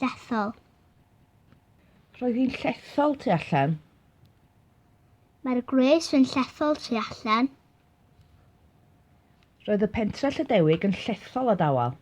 Llethol. Roedd hi'n llethol tu allan. Mae'r gwres yn llethol tu allan. Roedd y pentre Llydewig yn llethol o dawel.